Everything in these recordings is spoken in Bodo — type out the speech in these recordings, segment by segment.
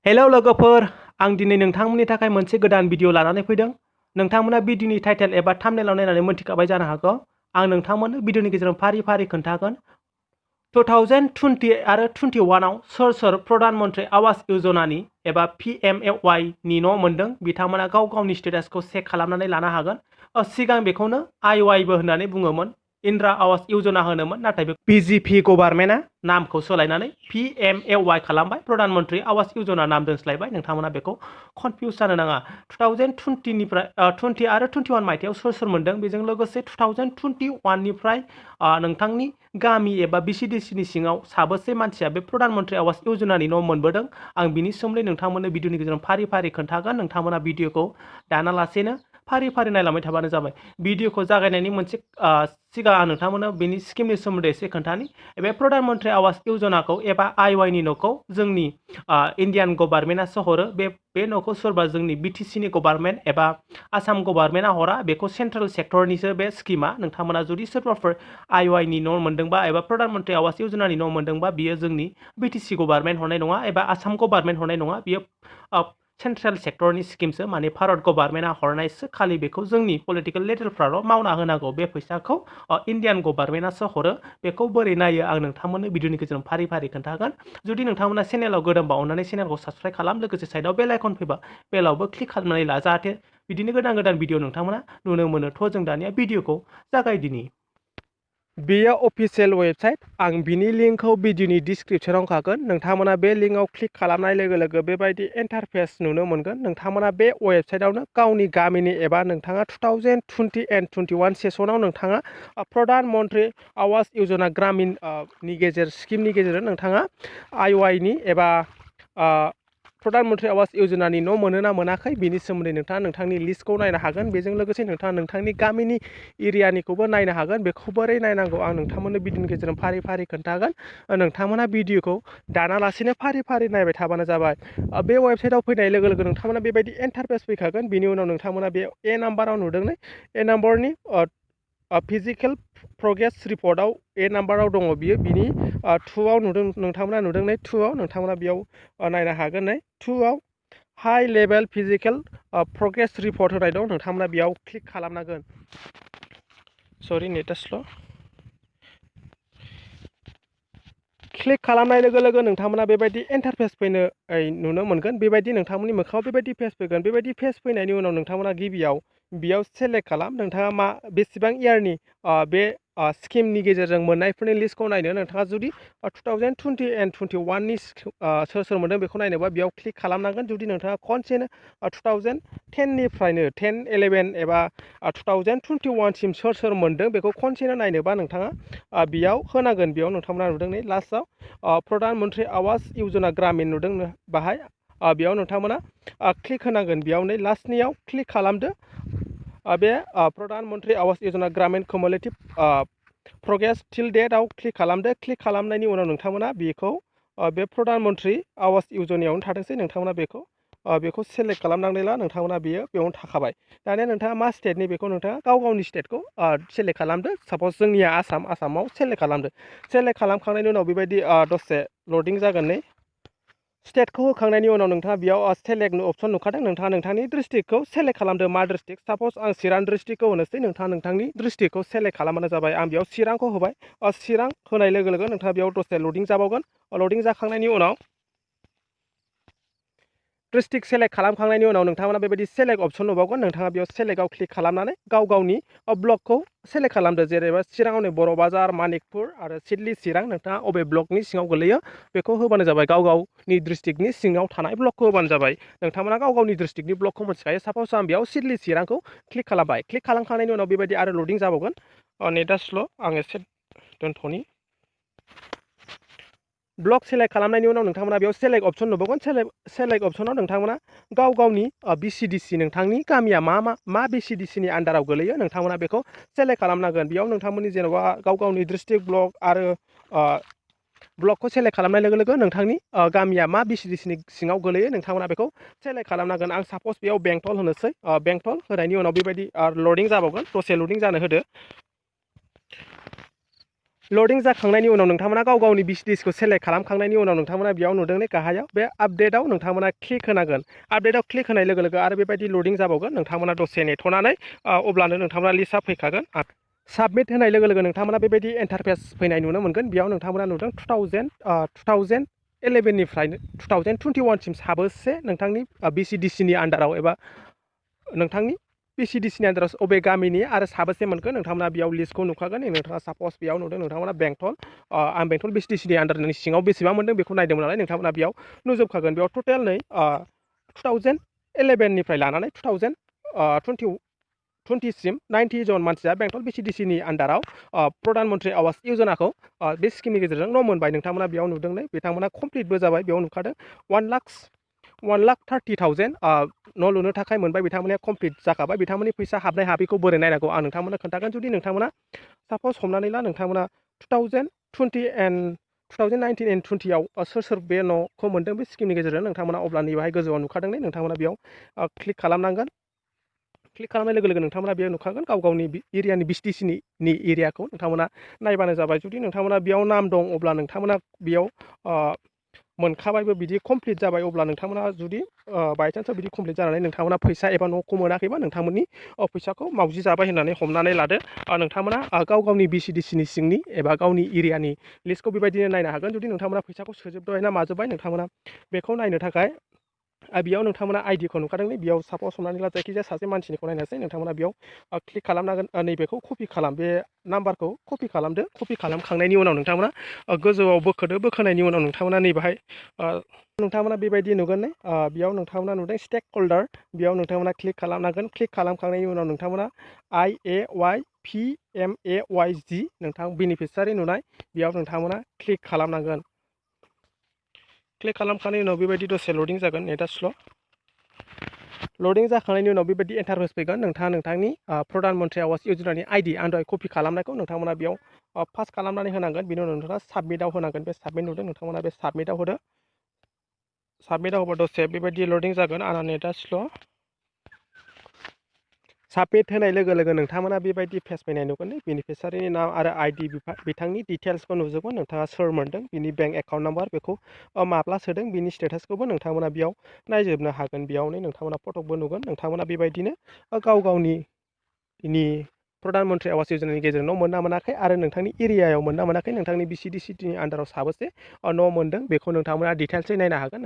हेलौ लोगोफोर, आं दिनै नोंथांमोननि थाखाय मोनसे गोदान भिडिअ लानानै फैदों। नोंथांमोना भिडिअनि टाइटेल एबा थाम्बनेलाव नायनानै मोनथिखाबाय जानो हागौ। आं नोंथांमोननो भिडिअनि गेजेराव फारि फारि खोन्थागोन 2020 आरो 21 आव सोर प्रधान मंत्री आवास योजनानि एबा PMAY नि न' मोनदों बिथांमोना गाव गावनि स्टेटासखौ चेक खालामनानै लानो हागोन। सिगां बेखौनो IY बो होननानै बुङोमोन, इंदिरा आवास योजना होनोमोन, नाथाय बे BJP गभर्नमेन्टआ नामखौ सोलायनानै PMAY खालामबाय, प्रधान मंत्री आवास योजना नाम दोनस्लायबाय। नोंथांमोना बेखौ कनफिउज जानो नाङा। 2020 निफ्राय 20 आरो 21 मायथाइयाव सोर मोनदों, बेजों लोगोसे 2021 निफ्राय नोंथांनि गामि एबा BCDC नि सिङाव साबेसे मानसिया बे प्रधान मंत्री आवास योजनानि न' मोनबोदों, आं बिनि सोमोन्दै नोंथांमोननो भिडिअनि गेजेरजों फारि फारि खोन्थागोन। नोंथांमोना भिडिअखौ दानालासेनो फारि फारि नायलांबाय थाबानो जाबाय। भिडिअखौ जागायनायनि मोनसे सिगां आं नोंथांमोननो बेनि स्किमनि सोमोन्दै एसे खोन्थानि। बे प्रधान मंत्री आवास योजनाखौ एबा IY नि न'खौ जोंनि इण्डियान गभर्नमेन्टआसो हरो। बे न'खौ सोरबा जोंनि BTC नि गभर्नमेन्ट एबा आसाम गभर्नमेन्टआ हरा। बेखौ सेन्ट्रेल सेक्टरनिसो बे स्किमा। नोंथांमोना जुदि सोरबाफोर IY नि न' मोनदोंबा एबा प्रधान मंत्री आवास योजनानि न' मोनदोंबा, बियो जोंनि BTC गभर्नमेन्ट हरनाय नङा एबा आसाम गभर्नमेन्ट हरनाय नङा। बियो सेन्ट्रेल सेक्टरनि स्किमसो, माने भारत गभर्नमेन्टआ हरनायसो। खालि बेखौ जोंनि पलिटिकेल लिडारफ्राल' मावना होनांगौ। बे फैसाखौ इण्डियान गभर्नमेन्टआसो हरो। बेखौ बोरै नायो आं नोंथांमोननो भिडिअनि गेजेरजों फारि फारि खोन्थागोन। जुदि नोंथांमोना चेनेलाव गोदानबा अननानै चेनेलखौ साबस्क्राइब खालाम, लोगोसे साइडआव बेल आइकन फैबा बेलावबो क्लिक खालामनानै ला, जाहाथे बिदिनो गोदान गोदान भिडिअ नोंथांमोना नुनो मोनो। थ' जों दानिया भिडिअखौ जागायदिनि। बेयो अफिसियेल वेबसाइट। आं बिनि लिंकखौ भिडिअनि डिसक्रिपसनाव होखागोन। नोंथांमोना बे लिंकआव क्लिक खालामनाय लोगो लोगो बेबायदि इन्टारफेस नुनो मोनगोन। नोंथांमोना बे वेबसाइटआवनो गावनि गामिनि एबा नोंथाङा 2020 एन्ड 21 सेसनाव नोंथाङा प्रधान मंत्री आवास योजना ग्रामीण नि स्किमनि गेजेरजों नोंथाङा IY नि एबा प्रधान मंत्री आवास योजनानि न' मोनो ना मोनाखै, बिनि सोमोन्दै नोंथाङा नोंथांनि लिस्टखौ नायनो हागोन। बेजों लोगोसे नोंथाङा नोंथांनि गामिनि एरियानिखौबो नायनो हागोन। बेखौ बोरै नायनांगौ आं नोंथांमोननो भिडिअनि गेजेरजों फारि फारि खोन्थागोन। नोंथांमोना भिडिअखौ दानालासेनो फारि फारि नायबाय थाबानो जाबाय। बे वेबसाइटआव फैनाय लोगो लोगो नोंथांमोना बेबायदि इन्टारफेस फैखागोन। बिनि उनाव नोंथांमोना बे ए नाम्बाराव नुदों, ए नाम्बारनि फिजिकेल प्रग्रेस रिपर्टआव ए नाम्बाराव दङ बियो। बिनि 2आव नुदों, नोंथांमोना नुदों 2आव नोंथांमोना बेयाव नायनो हागोन। 2आव high level physical progress report होनाय दं। नोंथांमोना बेयाव क्लिक खालामनांगोन। सरि, नेटआ स्ल'। क्लिक खालामनाय लोगो लोगो नोंथांमोना बेबायदि इन्टारफेस फैनो नुनो मोनगोन। बेबायदि नोंथांमोननि मोखाङाव बेबायदि पेज फैगोन। बेबायदि पेज फैनायनि उनाव नोंथांमोना गिबियाव बेयाव सेलेक्ट खालाम, नोंथाङा बेसेबां इयारनि बे स्किमनि गेजेरजों मोननायफोरनि लिस्टखौ नायनो। नोंथाङा जुदि 2020 एन्ड 21 नि सोर मोनदों बेखौ नायनोबा बेयाव क्लिक खालामनांगोन। जुदि नोंथाङा खनसेनो 2010 निफ्रायनो 10, 11 एबा 2021 सिम सोर मोनदों बेखौ खनसेनो नायनोबा नोंथाङा बेयाव होनांगोन। बेयाव नोंथांमोना नुदों लास्टआव प्रधान मंत्री आवास योजना ग्रामीण नुदों बाहाय। बेयाव नोंथांमोना क्लिक होनांगोन। बेयाव लास्टनियाव क्लिक खालामदो। बे प्रधान मंत्री आवास योजना ग्रामीण कुमुलेटिभ प्रग्रेस टिल डेटआव क्लिक खालामदो। क्लिक खालामनायनि उनाव नोंथांमोना बेखौ बे प्रधान मंत्री आवास योजनायावनो थाथोंसै। नोंथांमोना बेखौ सेलेक्ट खालामनांगौला, नोंथांमोना बेयावनो थाखाबाय। दानिया नोंथाङा मा स्टेटनि बेखौ नोंथाङा गावनि स्टेटखौ सेलेक्ट खालामदो। साप'ज जोंनिया आसामाव सेलेक्ट खालामदो। सेलेक्ट खालामखांनायनि उनाव बेबायदि दसे लडिं जागोन। स्टेटखौ होखांनायनि उनाव नोंथाङा बेयाव सेलेक्ट अपसन नुखादों। नोंथाङा नोंथांनि डिस्ट्रिक्टखौ सेलेक्ट खालामदो। मा डिस्ट्रिक्ट? साप'ज आं चिरां डिस्ट्रिक्टखौ होनोसै। नोंथाङा नोंथांनि डिस्ट्रिक्टखौ सेलेक्ट खालामबानो जाबाय। आं बेयाव चिरांखौ होबाय। चिरां होनाय लोगो लोगो नोंथाङा बेयाव दसे लडिं जाबावगोन। लडिं जाखांनायनि उनाव डिस्ट्रिक्ट सेलेक्ट खालामखांनायनि उनाव नोंथांमोना बेबायदि सेलेक्ट अपसन नुबावगोन। नोंथाङा बेयाव सेलेक्टआव क्लिक खालामनानै गावनि ब्लकखौ सेलेक्ट खालामदो। जेनेबा चिराङाव नै बर' बाजार, मानिकपुर आरो सिडली चिरां, नोंथाङा अबे ब्लकनि सिङाव गोलैयो बेखौ होबानो जाबाय। गावनि डिस्ट्रिक्टनि सिङाव थानाय ब्लकखौ होबानो जाबाय। नोंथांमोना गावनि डिस्ट्रिक्टनि ब्लकखौ मिथिखायो। साप'ज आं बेयाव सिडली चिरांखौ क्लिक खालामबाय। क्लिक खालामखांनायनि उनाव बेबायदि आरो लडिं जाबावगोन। नेटआ स्ल', आं एसे दोनथ'नि। ब्लक सेलेक्ट खालामनायनि उनाव नोंथांमोना बेयाव सेलेक्ट अपसन नुबावगोन। सेलेक्ट अपसनाव नोंथांमोना गावनि BCDC, नोंथांनि गामिया मा BCDC नि आन्दाराव गोलैयो नोंथांमोना बेखौ सेलेक्ट खालामनांगोन। बेयाव नोंथांमोननि जेन'बा गावनि डिस्ट्रिक्ट ब्लक आरो ब्लकखौ सेलेक्ट खालामनाय लोगो लोगो नोंथांनि गामिया मा BCDC नि सिङाव गोलैयो नोंथांमोना बेखौ सेलेक्ट खालामनांगोन। आं साप'ज बेयाव बेंटल होनोसै। बेंटल होनायनि उनाव बेबायदि लडिं जाबावगोन। दसे लडिं जानो होदो। लडिं जाखांनायनि उनाव नोंथांमोना गाव गावनि बिसिडिसखौ सेलेक्ट खालामखांनायनि उनाव नोंथांमोना बेयाव नुदों गाहायाव बे आपडेटआव नोंथांमोना क्लिक होनांगोन। आपडेटआव क्लिक होनाय लोगो लोगो आरो बेबायदि लडिं जाबावगोन। नोंथांमोना दसे नेथ'नानै अब्लानो नोंथांमोना लिस्टआ फैखागोन। साबमिट होनाय लोगो लोगो नोंथांमोना बेबायदि इन्टारफेस फैनाय नुनो मोनगोन। बेयाव नोंथांमोना नुदों 2011निफ्राय 2021सिम साबोसे नोंथांनि बिसिडिसिनि आन्दाराव एबा नोंथांनि बिसिडिसिनि आन्दाराव अबे गामिनि आरो साबेसे मोनखो नोंथांमोना बेयाव लिस्टखौ नुखागोन। नोंथाङा सापस बेयाव नुदों नोंथांमोना बेंटल आं बेंटल बिसिडिसिनि आन्दारनि सिङाव बेसेबां मोनदों बेखौ नायदोंमोन नालाय नोंथांमोना बेयाव नुजोबखागोन। बेयाव टटेल नै 2011निफ्राय लानानै 2020सिम 90 जन मानसिया बेंटल बिसिडिसिनि आन्दाराव प्रधान मंत्री आवास योजनाखौ बे स्किमनि गेजेरजों न' मोनबाय। नोंथांमोना बेयाव नुदों नै बिथांमोना कमप्लिटबो जाबाय। बेयाव नुखादों 1,30,000 न' लुनो थाखाय मोनबाय। बिथांमोना कमप्लिट जाखाबाय। बिथांमोननि फैसा हाबनाय हाबिखौ बोरै नायनांगौ आं नोंथांमोननो खोन्थागोन। जुदि नोंथांमोना सापस हमनानै ला नोंथांमोना 2019 एन्ड 20आव सोर बे न'खौ मोनदों बे स्किमनि गेजेरजों नोंथांमोना अब्ला नैबेहाय गोजौआव नुखादों नोंथांमोना बेयाव क्लिक खालामनांगोन। क्लिक खालामनाय लोगो लोगो नोंथांमोना बेयाव नुखागोन गाव गावनि एरियानि बिसिडिसिनि एरियाखौ नोंथांमोना नायबानो जाबाय। जुदि नोंथांमोना बेयाव नाम दं अब्ला नोंथांमोना बेयाव मोनखाबायबो बिदि कमप्लिट जाबाय। अब्ला नोंथांमोना जुदि बायचान्सआव बिदि कमप्लिट जानानै नोंथांमोना फैसा एबा न'खौ मोनाखैबा नोंथांमोननि फैसाखौ मावजि जाबाय होननानै हमनानै लादो। नोंथांमोना गाव गावनि बिसिडिसिनि सिंनि एबा गावनि एरियानि लिस्टखौ बेबायदिनो नायनो हागोन। जुदि नोंथांमोना फैसाखौ सोजोबबाय ना माजोब्बाय नोंथांमोना बेखौ नायनो थाखाय बेयाव नोंथांमोना आइडिखौ नुखादों। बेयाव सापस हमनानै ला जायखिजाया सासे मानसिनिखौ नायनोसै नोंथांमोना बेयाव क्लिक खालामनांगोन। नैबेखौ कपि खालाम, बे नाम्बारखौ कपि खालामदो। कपि खालामखांनायनि उनाव नोंथांमोना गोजौआव बोखोदो। बोखोनायनि उनाव नोंथांमोना नैबेहाय नोंथांमोना बेबायदि नुगोन बेयाव नोंथांमोना नुदों स्टेक हल्डार। बेयाव नोंथांमोना क्लिक खालामनांगोन। क्लिक खालामखांनायनि उनाव नोंथांमोना PMAY नोंथां बेनिफिसियारि नुनाय बेयाव नोंथांमोना क्लिक खालामनांगोन। क्लिक खालामखांनायनि उनाव बेबायदि दसे लडिं जागोन। नेटआ स्ल'। लडिं जाखांनायनि उनाव बेबायदि इन्टारफेस फैगोन। नोंथाङा नोंथांनि प्रधान मंत्री आवास योजनानि आइडि आं दहाय कपि खालामनायखौ नोंथांमोना बेयाव पास खालामनानै होनांगोन। बेनि उनाव नोंथाङा साबमिटआव होनांगोन। बे साबमिट नुदों नोंथांमोना बे साबमिटआव होदो। साबमिटआव होबा दसे बेबायदि लडिं जागोन। आंना नेटआ स्ल'। साबमिट होनाय लोगो लोगो नोंथांमोना बेबायदि पेज फैनाय नुगोन। बेनिफिसियारिनि नाम आरो आइडि बिथांनि डिटेल्सखौ नुजोबगोन। नोंथाङा सोर मोनदों बिनि बेंक एकाउन्ट नाम्बार बेखौ माब्ला सोदों बिनि स्टेटासखौबो नोंथांमोना बेयाव नायजोबनो हागोन। बेयावनो नोंथांमोना फटकबो नुगोन। नोंथांमोना बेबायदिनो गाव गावनि प्रधान मंत्री आवास योजनानि गेजेरजों न' मोनना मोनाखै आरो नोंथांनि एरियायाव मोनना मोनाखै नोंथांनि बिसिडिसिनि आन्दाराव साबेसे न' मोनदों बेखौ नोंथांमोना डिटेल्सै नायनो हागोन।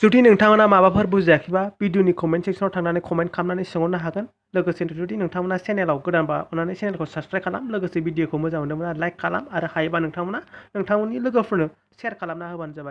जुदि नोंथांमोना माबाफोर बुजियाखैबा भिडिअनि कमेन्ट सेक्सनाव थांनानै कमेन्ट खालामनानै सोंहरनो हागोन। लोगोसे जुदि नोंथांमोना चेनेलाव गोदानबा अननानै चेनेलखौ साबस्क्राइब खालाम। लोगोसे भिडिअखौ मोजां मोनदोंब्ला लाइक खालाम आरो हायोबा नोंथांमोना नोंथांमोननि लोगोफोरनो शेयार खालामना होबानो जाबाय।